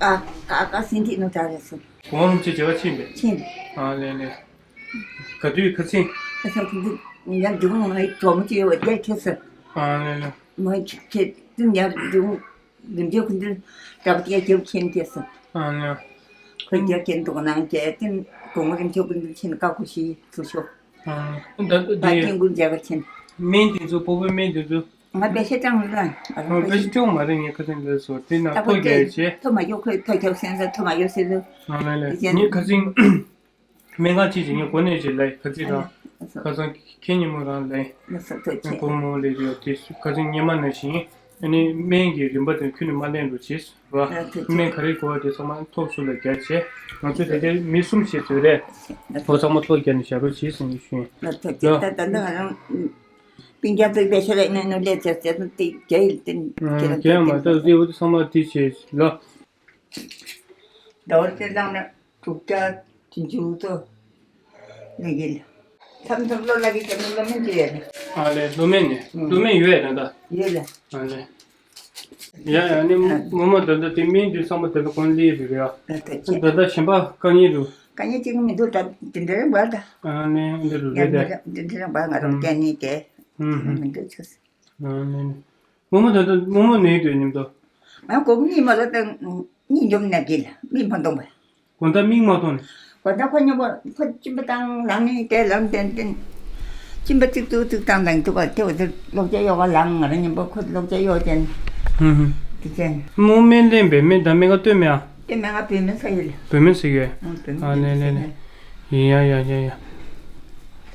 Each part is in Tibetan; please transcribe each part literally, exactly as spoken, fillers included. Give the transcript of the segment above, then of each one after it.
ཨ་ཀ་ཀ་སིན་ཐི་ནོ་ཏྲ་རེ་སོ། གོང་རིམ་གྱི་བྱ་བ་ཕྱིན་པས། ཕྱིན། ཨ་ལེ་ལེ། ག་དུས་ཁ་སང་། ཁ་སང་ཁུ་ཚུར་ཉར་འདུག་ང་གྲོགས་མོ་ཅིག་ཡོད་པ་དེ་ཁྱེར་སོང་། ཨ་ལེ་ལེ། མ་ཁྱེར་ཏུ་ཉར་འདུག་རིམ་གྱིས་ཁུ་ཚུར་འདྲ་པོ་དེ་རྒྱབ་ཁྱེར་ཁྱེར་སོང་། ཨ་ལེ། ཁོས་རྒྱབ་ཁྱེར་འདུག་ནང་བྱས་ཏེ་གོང་རིམ་གྱི་ཁུ་ཚུར་ཕྱིན་ཀ་ཁུ་ཤི་ཚུར་ཤོག་ཨ་ད་ད་ད་དེ་སྐྱིན་གུར་མཇལ་ག་ཕྱིན། སྨན་དེ་ཚོ་སྤོ་བོའི་སྨན་དེ་ཚོ། ང་པེ་ཤེ་ཀྲང་ལ། ཨ་པེ་ཤེ་ཀྲང་མ་རེད། ངས་ཁ་སང་ལས་སོ་དེ་ན་ད་ཐོ་ཁོ་རྒྱག་ཡོད་ཅེས། ཐོ་མ་ཡོད་ཁོས་ཐོ་རྒྱག་སེམས་ས་ཐོ་མ་ཡོད་སེམས་ས། ཨ་ལེ་ལེ། ངས་ཁ་སང་སྨན་ཁང་ཅིག་ཅིག་ངས་གོ་གནས་ཅིག་ལས་ཁ་སང་རང་ཁ་སང་ཁྱེད་ཉིན་མོ་རང་ལས་ལ་ས་ཐོ་ངས་ཆེ་གོ་མོ་ལས་ཡོད་དེ་ཁ་སང་ཉི་མ་ནང་བཞིན་ཨ་ནི་སྨན་གྱི་རིན་པ་དེ་ཁྱོན་ནས་མ་ལེན་རོགས་བྱེད་ར། ཨ་ཐོ་ཆེ་སྨན་ག་རེ་དགོས་པ་དེ་ཚང་མ་ཐོག་སུ་ལ་རྒྱག་བྱས། ང་ཚོ་དེ་གའི་མི་གསུམ་ཞིག་ཚོད་རེད། ཨོ་ཚང་མ་ཐོ་རྒྱག་ནས་བཞག་རོགས་བྱེད་ཟེར་ནས་ཞུས། ལ་ཐོ་ཆེ་ད་ད་ད་ང་རང་། པིན་རྒྱ་ཏུ་པེ་ཤ་ལེ་ནོ་ནོ་ལེ་ཙེ་ཙེ་ཏུ་ཏི་རྒྱ་ཡིལ་ཏིན་ཨ་ཁྱེད་རང་རྒྱ་མ་ཏུ་ཏི་འུ་ཏུ་ཚང་མ་ཏི་ཆེ་ལ། ཟླ་བ་ཚེ་བླངས་ན་དྲུག་བརྒྱ་བདུན་ཅུ་ཏོ་ལེ་གིལ། མཚམས་མཚམས་ལོ་ལ་གི་ཅ་མི་ལོ་མིན་ཅི་ཡོད་ལེ། ཨ་ལེ་ལོ་མེད་ནི་ལོ་མེད་ཡོད་ད་ད། ཡོད་ལེ། ཨ་ལེ། ཡ་ཡ་ནི་མོ་མོ་ད་ད་དེ་མིན་དུ་བསམ་པ་ད་ད་གོན་ལི་རེད་ཡ། ད་ད་ད་གཞན་པ་དཀའ་ངལ་རུ། དཀའ་ངལ་གཅིག་མི་འདུག་ད་དེ་འདྲ་རེད་བ་ད། ཨ་ནི་འདི་རུ་ཡ་རེད་དེ། འདི་འདྲ་རེད་བ་ང་རང་སྐད་ནི་དེ། ཨུམ་ཧུམ། མི་འདུག་ཆུ། ཨ་ནི་ནི། མོ་མོ་ད་ད་མོ་མོ་ནི་དུ་ཉིམ་དུ། ང་གོ་གཉིས་མ་ལོ་ད་གཉིས་འཇོམ་ན་གིལ་མི་མ་འདོང་བ། དགོང་དག་མིག་མ་མཐོང་ནས། དགོང་དག་ཁོ་མཉམ་པོ་ཁོ་གཅིན་པ་བཏང་ལངས་ནས་དེ་ལངས་ཏན་ཏན། གཅིན་པ་གཅིག་ཏུ་གཅིག་བཏང་དང་འདུག་ག་དེ་བ་དེ་སློབ་བྱ་གཡོག་ག་ལངས་ང་རང་མཉམ་པོ་ཁོ་སློབ་བྱ་གཡོག་ཅན། ཧུམ་ཧུམ། དེ་ཅན། མོ་སྨན་ལེན་པའི་སྨན་དང་སྨན་ཁང་སྟོད་སྨན་ཨ། དེ་སྨན་ཁང་བོད་སྨན་ཟ་ཡོད་ལ། བོད་སྨན་ཟ་ཡོད། ཨང་བོད་སྨན་ཨ་ལེ་ལེ་ལེ། ཡ་ཡ་ཡ་ཡ།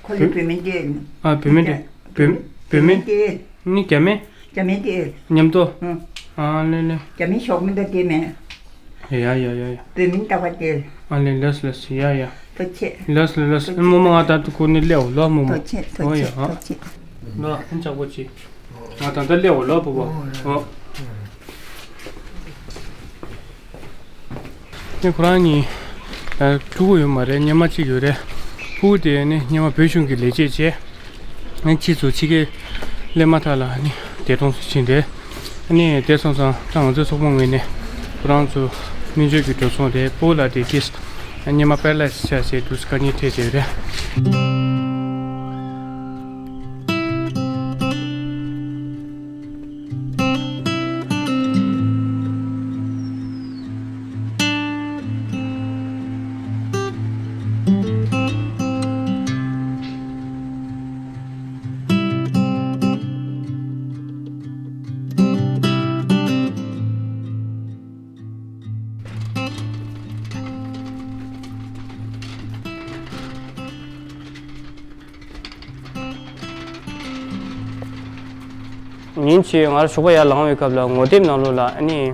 ཁོ་ལ་བོད་སྨན་དེ། ཨ་བོད་སྨན་དེ། བོད་བོད་སྨན་དེ། ནི་རྒྱ་སྨན། རྒྱ་སྨན་དེ། མཉམ་དུ། ཨང་། ཨ་ལེ་ལེ། རྒྱ་སྨན་ཞོགས་སྨན་དང་དེ་མེད། ཡ་ཡ་ཡ་ཡ། བོད་སྨན་ལྟ་བ་དེ། ཨ་ལེ་ལགས་ལགས་ཡ་ཡ། ཐུགས་རྗེ་ཆེ། ལགས་ལགས་ལགས་ཐུགས་རྗེ་རྨོ་མོ་ང་ད་དུ་ཁུར་ནས་སླེབས་འོ་ལོ་རྨོ་མོ། ཐུགས་རྗེ་ཆེ་ཨོ་ཡ་ཨ། ཐུགས་རྗེ་ཆེ། ལོ་ཧན་ཅག་པོ་ཅི། ང་ད་ལྟ་སླེབས་འོ་ལོ་བུ་བུ་ཨོ། ནི་ཁོ་རང་གཉིས་ཕྲུ་གུ་ཡོད་མ་རེད། སྔོན་མ་གཅིག་ཡོད་རེད། ཕྲུ་གུ་དེ་ནི་སྔོན་མ་བོད་གཞུང་གི་ལས་བྱེད་བྱས། ཨ་ནི་ཕྱིས་སུ་ཕྱི་རྒྱལ་སླེབས་མ་ཐག་ལ་ཨ་ནི་འདས་གྲོངས་སུ་ཕྱིན་རེད། ཨ་ནི་དེ་སོང་ཙང་ད་ང་ཚོའི་ཚོགས་པ་ངོས་ནས་ཁོ་རང་ཚོ་སྨན་བཅོས་ཀྱི་འགྲོ་སོང་རེད། སྤོ་ལགས་དེ་ཏིས་སྔོན་མ་པེ་ར་ལའི་སི་ཆགས་བྱས་དུས་དཀའ་ངལ་འཕྲད་བསྡད་རེད། ཉིན་གཅིག་ང་རང་ཞོགས་པ་ཡར་ལངས་པའི་སྐབས་ལ་ངོ་དེབ་ནང་ལོགས་ལ་ཨ་ནི།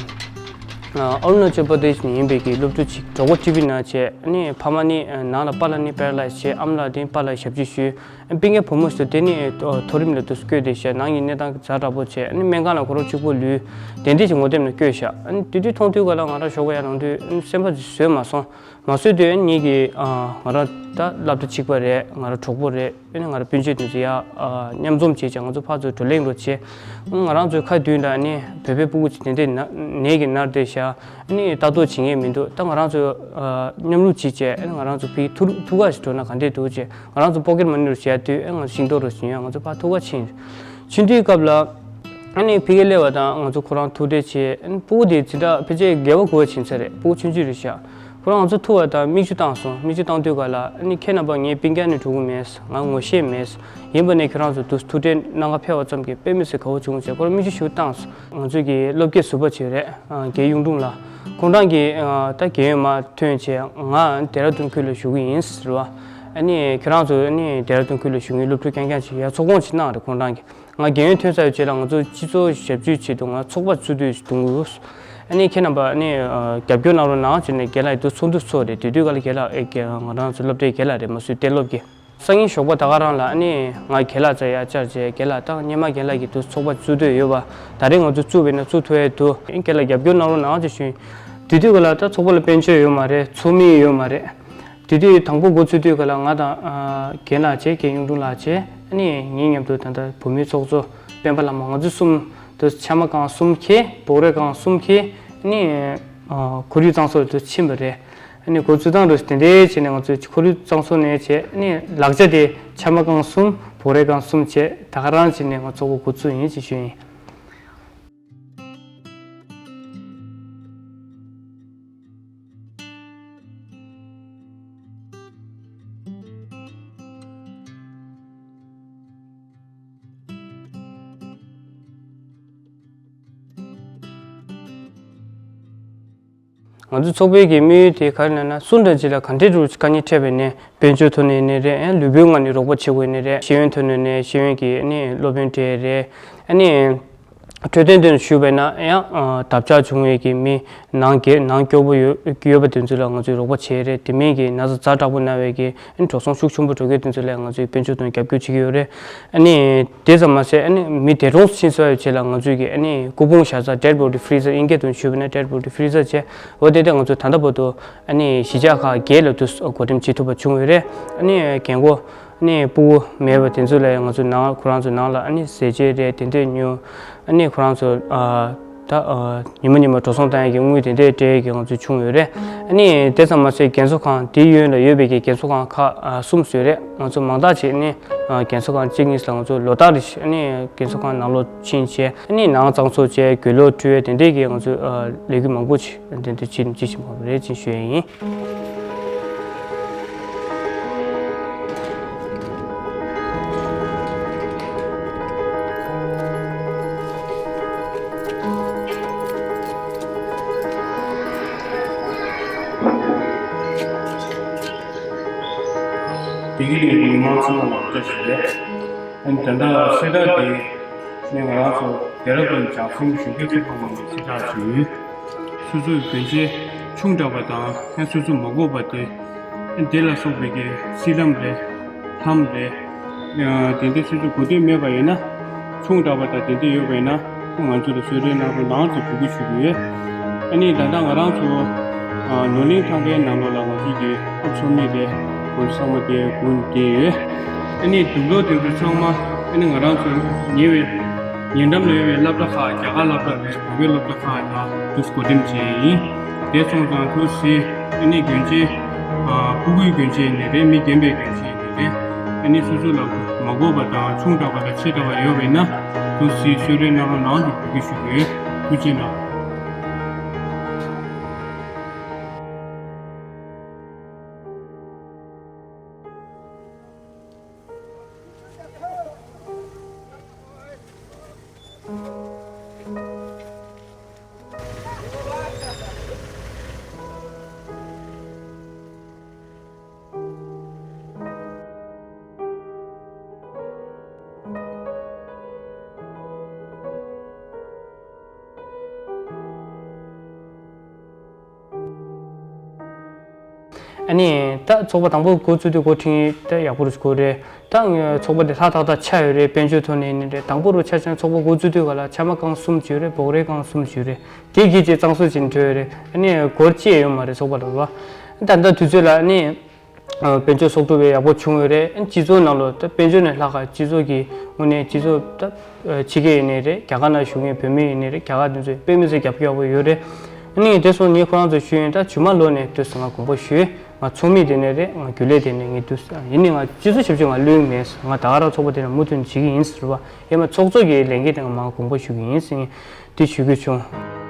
ཨ་རུ་ན་ཅལ་པར་དེཤ་ནས་ཡིན་པའི་གི་སློབ་ཕྲུག་ཅིག་གྲོགས་པོ་ཊི་བི་ནང་བྱས། ཨ་ནི་ཕ་མ་ནི་ནང་ལ་པཱ་ལགས་ནི་པེ་ར་ལའི་སི་བྱས། ཨ་མ་ལགས་དེ་པཱ་ལགས་ཞབས་ཕྱི་ཞུས། ཨ་སྤུན་ཀྱག་བུ་མོ་ཞིག་དེ་ནི་མཐོ་རིམ་ལ་དུ་བསྐྱོད་དེ་བྱས། ནང་གི་གནས་སྟངས་ཛ་དྲག་པོ་བྱས། ཨ་ནི་སྨན་ཁང་ལ་ཁོ་རང་གཅིག་པོ་ལུས། དེ་འདྲ་ཞིག་ངོ་དེབ་ནང་བཀོད་བཞག་ཨ་ནི་དེ་དུས་མཐོང་དུས་ག་ལ་ང་རང་ཞོགས་པ་ཡར་ལངས་དུས་ཨ་ནི་སེམས་པ་བཟོད་མ་སོང་། མ་བཟོད་དུས་ཨ་ནི་ངེད་ཀྱི་ང་རང་ད་སློབ་གྲྭ་གཅིག་པ་རེད། ང་རང་གྲོགས་པོ་རེད། ཨ་ནི་ང་རང་སྤུན་མཆེད་དེ་ཚོ་ཡར་མཉམ་འཛོམས་བྱས་བྱས་ང་ཚོ་ཕར་ཚུར་བགྲོ་གླེང་རོགས་བྱས། ང་རང་ཚོའི་ཁ་མདུན་ལ་ནི་བོད་པའི་སྤུ་གུ་ཅིག་དེ་འདྲས་ནད་ཀྱིས་མནར་བསྡད་ཤག་ཨ་ནི་ལྟ་རྟོག་བྱེད་མཁན་མི་འདུག་ད་ང་རང་ཚོ་མཉམ་རུབ་བྱས་བྱས་ཨ་ནི་ང་རང་ཚོ་ཕ་གིར་ཐུག་ཐུག་ག་ཞིག་འགྲོ་ན་ག་འདྲས་འདུག་བྱས། ང་རང་ཚོ་པོ་ཀེཊ་མ་ནི་རུ་བྱས་དུས་ཨ་ང་ཚོ་ཤིང་ཏོག་རུ་ཞིང་ཡོད། ང་ཚོ་ཕར་ཐུག་ག་ཕྱིན། ཕྱིན་དུས་སྐབས་ལ་ཨ་ནི་ཕ་གིར་སླེབས་པ་དང་ང་ཚོ་ཁོ་རང་ཐུག་འཕྲད་བྱས། ཨ་ནི་སྤུ་གུ་དེ་ཇི་འདྲ་ཕལ་ཆེར་བརྒྱད་པ་དགུ་པ་ཕྱིན་ཚར་རེད། སྤུ་གུ་ཆུང་ཆུང་རེད་ཤག་ཁོ་རང་ང་ཚོ་ཐུག་པ་དང་མིག་ཆུ་བཏང་སོང་། མིག་ཆུ་བཏང་དུས་ག་ལ་ཨ་ནི་ཁྱེད་རྣམ་པ་ངའི་སྤུན་ཀྱག་ནི་ཕྲུ་གུ་མེད། ང་ངོ་ཤེས་མེད། ཡིན་པ་ནས་ཁྱེད་རང་ཚོ་དུ་ཐུག་འཕྲད་གནང་ག་ཕེབས་པ་ཙམ་གྱིས་དཔེ་མི་སྲིད་དགའ་པོ་བྱུང་ཟེར་ཁོ་རང་མིག་ཆུ་ཞིག་བཏང་སོང་། ང་ཚོ་གི་སློབ་དགེ་ཟུར་པ་ཅིག་རེད། རྒན་གཡུང་དྲུང་ལགས། ཁོང་རང་གིས་ད་རྒན་ཡོལ་མ་ཐོན་བྱས་ང་ལྡེ་ར་ལྡུན་ཁུལ་ལ་བཞུགས་ཀྱི་ཡིན་ཟེར་བ། ཨ་ནི་ཁྱེད་རང་ཚོ་ཨ་ནི་ལྡེ་ར་ལྡུན་ཁུལ་ལ་བཞུགས་མཁན་སློབ་ཕྲུག་རྐྱང་རྐྱང་ཅིག་ཡར་ཚོགས་སྐོང་ཅིག་གནང་རེད། ཁོང་རང་གིས། ང་རྒན་ཡོལ་ཐོན་ཚར་བའི་རྗེས་ལ་ང་ཚོ་སྤྱི་ཚོགས་ཞབས་ཞུའི་ཆེད་དུ་ང་ཚོགས་པ་བཙུགས་འདོད་ཞིག་འདུག་ཨ་ནི་ཁྱེད་རྣམ་པ་ཨ་ནི་རྒྱབ་སྐྱོར་གནང་རོགས་གནང་ཟེར་ནས་རྒན་ལགས་ཡིན་དུས་ཚོགས་འདུ་ཚོགས་རེད། དེ་དུས་ག་ལ་རྒན་ལགས་ཨེ་རྒན་ང་རང་ཚོ་སློབ་གྲྭའི་རྒན་ལགས་རེད་མ་གཞི་གཏན་སློབ་ཀྱི། སང་ཉིན་ཞོགས་པ་ད་ག་རང་ལ་ཨ་ནི་ང་རྒན་ལགས་རྩར་ཡར་བཅར་བྱས། རྒན་ལགས་ད་སྔོན་མ་རྒན་ལགས་ཀྱིས་དུ་ཚོགས་པ་བཙུགས་འདོད་ཡོད་པ། ད་རེས་ང་ཚོ་བཙུགས་པ་ཡིན་ན་བཙུགས་ཐུབ་ཡས་འདུག་ཨ་ནི་རྒན་ལགས་རྒྱབ་སྐྱོར་གནང་རོགས་གནང་ཟེར་ཞུས། དེ་དུས་ག་ལ་ད་ཚོགས་པ་ལ་དཔལ་འབྱོར་ཡོད་མ་རེད། ཚོགས་མི་ཡོད་མ་རེད། དེ་དུས་དང་པོ་འགོ་ཚུགས་དུས་ག་ལ་ང་དང་ཨ་རྒན་ལགས་བྱས། རྒན་གཡུང་དྲུང་ལགས་བྱས། ཨ་ནི་ངའི་མཉམ་དུ་ད་ལྟ་བུད་མེད་ཚོགས་གཙོ་སྤེན་པ་ལྷ་མོ། ང་ཚོ་གསུམ་ དུ་ཕྱེ་མ་རྐང་གསུམ་ཁྱེར། བོགས་རས་རྐང་གསུམ་ཁྱེར། ཨ་ནི་ཨ་ཁོར་ཡུག་གཙང་བཟོ་དུ་ཕྱིན་པ་རེད། ཨ་ནི་འགོ་བཙུགས་སྟངས་རུ་དེ་འདྲའི་བྱས་ནས་ང་ཚོས་ཁོར་ཡུག་གཙང་བཟོ་ནས་བྱས། ཨ་ནི་ལག་ཆ་དེ་ཕྱེ་མ་རྐང་གསུམ། བོགས་རས་རྐང་གསུམ་བྱས། ད་ག་རང་བྱས་ནས་ང་ཚོགས་པ་འགོ་བཙུགས་ཡིན་ཅེས་ཞུས་ཡིན། ང་ཚོའི་ཚོགས་པའི་གི་དམིགས་ཡུལ་དེ་ག་རེ་ལབ་ན། སུ་འདྲ་ཅིག་ལ་ག་འདྲའི་རུ་དཀའ་ངལ་འཕྲད་པ་ཡིན་ནའི་དཔལ་འབྱོར་ཐོག་ནས་ཡིན་ནའི་རེད། ཨ་ལུས་པོའི་ངོས་ནས་རོགས་པ་བྱེད་དགོས་ནའི་རེད། ཤེས་ཡོན་ཐོག་ནས་ནས་ཤེས་ཡོན་གྱི་ཨ་ནི་སློབ་ཡོན་སྤྲད་རེད། ཨ་ནི་འཕྲོད་བསྟེན་དོན་ཞུས་པ་ཡིན་ན་ཡང་ཨ་འདབ་ཆགས་བྱུང་བའི་གི་མི་ནང་འགལ་ནང་སྐྱོ་པོ་ཡོད་ཡོད་པ་དེ་ཚོ་ལ་ང་ཚོས་རོགས་པ་བྱེད་རེད། དེ་མིན་གྱི་ན་ཚ་ཛ་དྲག་པོ་ན་བའི་གི་ཨ་ནི་འགྲོ་སོང་ཤུགས་ཆེན་པོ་འགྲོ་མཁན་དེ་ཚོ་ལ་ང་ཚོས་དཔལ་འབྱོར་དང་རྒྱབ་སྐྱོར་བྱེད་ཀྱི་ཡོད་རེད། ཨ་ནི་དེ་ཙམ་མ་ཟད་ཨ་ནི་མི་འདས་གྲོངས་སུ་ཕྱིན་སོང་བའི་རྗེས་ལ་ང་ཚོས་ཀྱི་ཨ་ནི་སྐུ་ཕུང་བཞག་ས་dead body freezer། ཨིན་སྐད་དུ་ཞུས་པ་ན་dead body freezer བྱས། འོ་དེ་དེ་ང་ཚོས་ད་ལྟ་བར་དུ་ཨ་ནི་གཞིས་ཆགས་ཁག་བརྒྱད་ལ་དུ་བགོ་འགྲེམས་བྱེད་ཐུབ་པ་བྱུང་ཡོད་རེད། ཨ་ནི་རྒན་གོག་ཨ་ནི་སྤུ་གུ་མེད་པ་དེ་ཚོ་ལ་ང་ཚོས་ནང་ཁོ་རང་ཚོའི་ནང་ལ་ཨ་ནི་ཟས་བཅད་རེད། དེ་འདྲས་ཉོ། ཨ་ནི་ཁོ་རང་ཚོ་ཨ་ད་ཨ་ཉི་མ་ཉི་མ་འགྲོ་སོང་བཏང་ཡག་གི་དངུལ་དེ་འདྲས་སྤྲད་ཡག་གི་ང་ཚོས་བྱུང་ཡོད་རེད། ཨ་ནི་དེ་ཙམ་མ་ཟད་རྒན་གསོ་ཁང་དེའི་གཡོན་ལ་ཡོད་པའི་གི་རྒན་གསོ་ཁང་ཁག་ཨ་གསུམ་བཟོས་རེད། ང་ཚོ་མང་དག་བྱས་ནས་ཨ་རྒན་གསོ་ཁང་གཅིག་གཉིས་ལ་ང་ཚོ་ལོ་ལྟར་རེ་བཞིན་ཨ་ནི་རྒན་གསོ་ཁང་ནང་ལོགས་ཕྱིན་བྱས། ཨ་ནི་ནང་གཙང་བཟོ་བྱས། གྱོད་ལོག་འཁྲུ་ཡས་དེ་འདྲས་ཀྱི་ང་ཚོས་ཨ་ལས་འགུལ་མང་པོ་ཞིག་དེ་འདྲས་བྱེད་བྱེད་བཞིན་པ་རེད་ཅེས་ཞུ་ཡས་ཡིན། དེ་གི་ལས་འགུལ་མང་ཆེ་བ་ལ་བཀྲ་ཤིས་བདེ་ལེགས། ཨ་ནི་ད་ལྟ་གསལ་བསྒྲགས་འདི་ནི་ང་རང་ཚོ་རྡེ་ར་ལྡུན་བྱང་སེམས་གཞོན་སྐྱེས་ཚོགས་པ་ངོས་ནས་གསལ་བསྒྲགས་ཞུ་ཡོད། སོ་སོའི་གྱོན་ཆས་ཆུང་དྲགས་པ་དང་ཡང་སོ་སོ་མ་དགོས་པ་དེ་དེ་ལ་སོགས་པའི་གི་སིལ་ལྷམ་རེད། ལྷམ་རེད། ཡང་དེ་འདྲ་སོ་སོ་དགོས་འདོད་མེད་པ་ཡིན་ན། ཆུང་དྲགས་པ་དང་དེ་འདྲ་ཡོད་པ་ཡིན་ན་ང་ཚོ་ལ་གསོལ་རས་གནང་རོགས་གནང་ཟེར་འབོད་སྐུལ་ཞུ་གི་ཡོད། ཨ་ནི་ད་ལྟ་ང་རང་ཚོ་ཨ་ནོར་གླིང་ཐང་གའི་ནང་ལོགས་ལ་ང་ཚོ་གི་ཨ་ཚོགས་མི་དེ་ང་ཚོ་ཚང་མ་དེ་དགོན་དེ་ཡོད། ཨ་ནི་དུག་ལོག་དེ་ཚོ་ཚང་མ་ཨ་ནི་ང་རང་ཚོ་ཉེ་བའི་ཉེ་འགྲམ་ལ་ཡོད་པའི་སློབ་གྲྭ་ཁག་རྒྱ་གར་སློབ་གྲྭ་རེད། བོད་པའི་སློབ་གྲྭ་ཁག་ལ་དུས་བགོ་འགྲེམས་བྱས་ཡིན། དེ་སོང་ཙང་དུས་སི་ཨ་ནི་གྱོན་ཆས་ཨ་སྤུ་གུའི་གྱོན་ཆས་ནི་རེད། མི་རྒན་པའི་གྱོན་ཆས་ནི་རེད། ཨ་ནི་སོ་སོ་ལ་མ་དགོས་པ་དང་ཆུང་དྲགས་པ་དང་ཆེ་དྲགས་པ་ཡོད་པ་ཡིན་ན་དུས་སི་གསོལ་རས་གནང་རོགས་གནང་ཞེས་འབོད་སྐུལ་ཞུ་གི་ཡོད། ཐུགས་རྗེ་གནང་། ཨ་ནི་ད་ཚོགས་པ་དང་པོ་འགོ་བཙུགས་དུས་འགོ་ཁྲིད་ད་ཡག་པོ་རུ་འགོ་རེད། ད་ངའི་ཚོགས་པ་དེ་ལྷ་ཐག་ཐག་ཆགས་ཡོད་རེད། དཔལ་འབྱོར་ཐོག་ནས་ཡིན་ནའི་རེད། དང་པོ་རུ་ཆ་བཞག་ཚོགས་པ་འགོ་བཙུགས་དུས་ག་ལ་ཕྱེ་མ་རྐང་གསུམ་བྱོས་རེད། བོགས་རས་རྐང་གསུམ་བྱོས་རེད། དེ་གི་རྗེས་གཙང་བཟོ་བྱེད་འགྲོ་ཡོད་རེད། ཨ་ནི་སྒོར་གཅིག་ཡོད་མ་རེད་ཚོགས་པ་ལ་རུ། ད་ལྟ་དུས་ཚོད་ལ་ཨ་ནི་དཔལ་འབྱོར་གསོག་སྒྲུབ་ཡག་པོ་བྱུང་ཡོད་རེད། སྤྱི་ཚོགས་ནང་ལོགས་ད་དཔལ་འབྱོར་ནས་ལྷག་ག་སྤྱི་ཚོགས་ཀྱི་ངོས་ནས་སྤྱི་ཚོགས་ད་ཕྱི་རྒྱལ་ཡིན་ནའི་རེད། རྒྱ་གར་ནང་བཞུགས་མཁན་བོད་མི་ཡིན་ནའི་རེད། རྒྱ་གར་དེ་ཚོས་དཔེ་མི་སྲིད་རྒྱབ་སྐྱོར་ཡག་པོ་ཡོད་རེད། ཨ་ནི་དེ་སོང་ངས་ཁོ་རང་ཚོ་ཞུས་ཡིན། ད་རྗེས་མ་ལོ་ནས་དུས་སུ་ང་དགོངས་པ་ཞུས། ང་ཚོགས་མི་དེ་ནས་རེད། ང་རྒྱུན་ལས་དེ་ནས་ངས་དུས་ཡིན་ནའི་ང་སྤྱི་ཚོགས་ཞབས་ཞུ་ང་ལོན་མེད། ང་ད་ག་རང་ཚོགས་པ་དེ་ནས་མུ་མཐུད་བྱེད་ཀྱི་ཡིན་ཟེར་བ། ཡང་ན་ཚོགས་གཙོ་གི་ལས་འགན་དེ་ང་མ་དགོངས་པ་ཞུ་གི་ཡིན་ཟེར་ངས་དེ་ཞུ་རྒྱུ་བྱུང་།